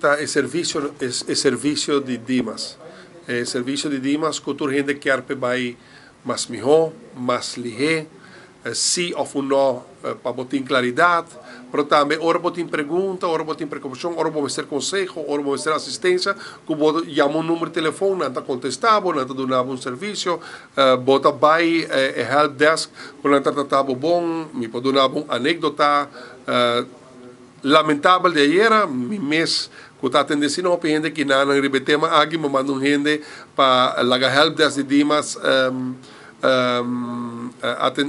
Ta e servicio e servicio di Dimas. E servicio di Dimas cu tur hende kier p'e bay mas miho, mas lihe, si of un no pa bo tin claridad, pero tambe ora bo tin pregunta, ora bo tin preocupacion, ora bo mester conseho, ora bo mester asistencia, cu bo yama un numero di telefon, nan ta contesta bo, nan ta duna bo un servicio, bo ta bay e help desk cu nan ta trata bo bon. Mi por duna bo un anecdota. Lamentabel di ayera, mi mes cu ta atende asina hopi hende kinanan riba e tema aki, mi a manda un hende pa laga helpdesk di Dimas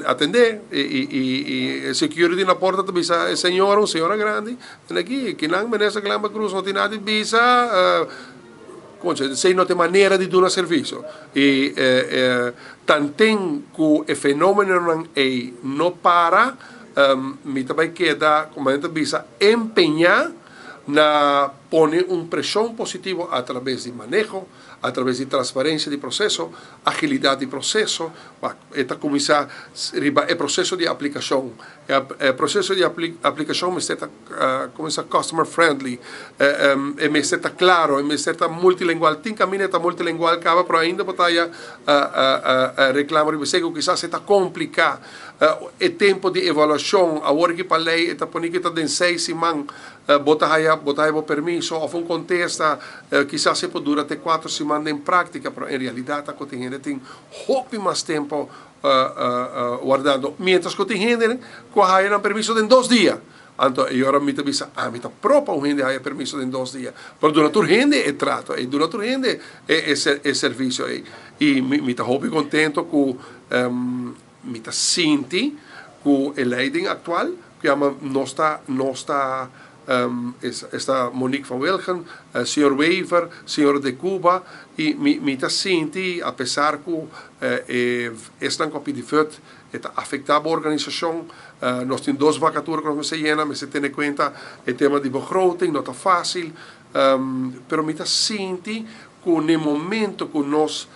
atende y security na porta ta bisa e señora, un señora grandi, tene aki, kinan Minister Glenbert Croes no tin nada di bisa, concha, esey no ta e manera di duna servicio. Y tanten cu e fenomenonan ey no para, Mi ta bai keda, como nan ta bisa, empeñá na pone un preshon positivo a traves di maneho, a traves di transparencia di proceso, agilidad di proceso, pa e ta cuminsa riba e proceso di aplicacion. E proceso di aplicacion mester ta cuminsa customer friendly, e mester ta claro, e mester ta multilingual. Tin caminda e ta multilingual caba, pero ainda bo ta haya reclamo riba esey cu kisas e ta complica. E tempo di evaluashon, awor ki pa lei e ta pone ki ta den seis siman bo ta haya bo ta haya bo permiso òf un kontesta, kisas e por dura te kuater siman den práktika, pero en realidat ta ku tin hende tin hopi mas tempo wardando, miéntras ku tin hende ku a haya nan permiso den dos dia. Anto e ora mi ta bisa, ami ta pro pa un hende haya permiso den dos dia, pero duna tur hende e trato ei, duna tur hende e e servisio ei. I mi mi ta hopi kontento ku mi ta sinti ku e leiding aktual ku yama nos ta nos ta esta Monique van Wilgen, señor Wever, señor De Cuba i mi mi ta sinti apesar ku e esnan ku a pidi vut E ta afektá bo organisashon. Nos tin dos vakatura ku nos mester yena, mester tene kuenta e tema di begroting, no ta fásil. Pero mi ta sinti ku n'e momento ku nos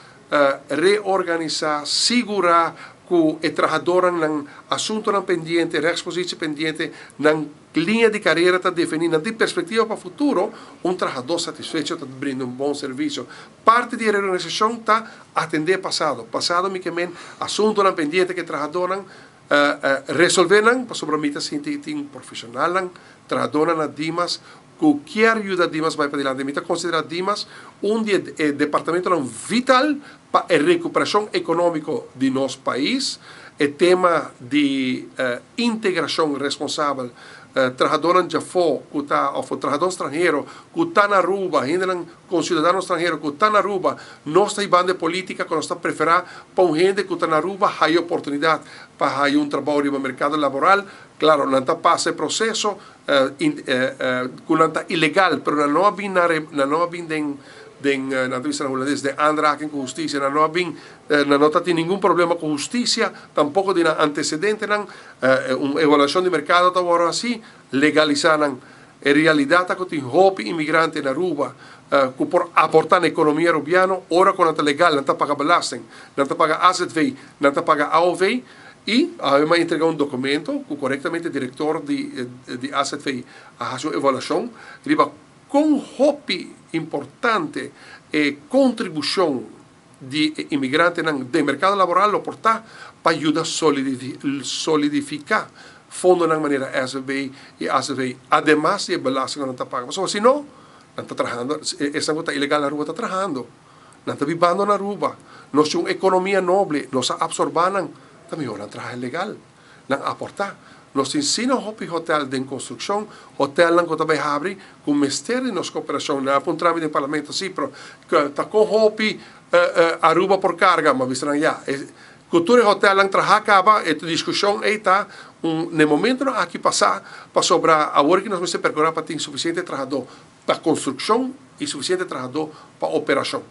reorganisá, sigurá ku e trahadornan nan asuntunan pendiente, rechtspositie pendiente, nan Liña di karera ta defini nan tin perspektiva pa futuro, un trahadó satisfecho ta brinda un bon servisio. Parti di e reorganisashon ta atendé pasado. Pasado mi ke men asuntunan pendiente ku e trahadónan resolvé nan, pasobra mi ta sinti tin profeshonalnan, trahadónan na Dimas ku kier yuda Dimas bai padilanti. Mi ta konsiderá Dimas un di e departamentonan vital pa e rekuperashon ekonómiko di nos pais. E tema di integrashon responsabel, trahadónan djafó ku ta òf trahadó stranhero ku ta na Aruba, hendenan konsiudadano stranhero ku ta na Aruba, nos ta hibando e polítika ku nos ta preferá pa un hende ku ta na Aruba haya oportunidat pa haya un trabou riba merkado laboral. Klaro, nan ta pasa e proseso ku nan ta ilegal, pero nan no a bin na nan no a bin den den nan ta bisa na hulandes den aanraking ku hustisia, nan no a bin Nan no ta tin ningun problema ku hustisia, tampoko di nan antecedentenan. Un evaluashon di merkado ta wòrdu hasi, legalisá nan. E realidat ta ku tin hopi inmigrante na Aruba ku por aportá na ekonomia arubiano ora ku nan ta legal, nan ta paga belasting, nan ta paga azv, nan ta paga aov i awe mi a entrega un dokumento ku korektamente direktor di di azv a hasi un evaluashon riba kon hopi importante e kontribushon di e inmigrantenan den merkado laboral lo por ta pa yuda solidifiká fondonan manera SVB i ACV, ademas di e belasting ku nan ta paga. Pasobra si no, nan ta trahando, esnan ku ta ilegal na Aruba ta trahando, nan ta bibando na Aruba. Nos tin un ekonomia noble, nos a apsorbá nan, ta mihor nan traha legal. Nan aportá. Nos tin sino hopi hotel den konstrukshon, hotelnan ku ta bai habri ku mester di nos koperashon. Nan a puntra mi den parlamento, si, pero ta kon hopi Aruba por karga? Mi a bisa nan, ya, ku tur e hotelnan traha kaba, e diskushon ei ta un na e momentonan aki pasá, pasobra awor ki nos mester perkurá pa tin sufisiente trahadó pa konstrukshon i sufisiente trahadó pa operashon.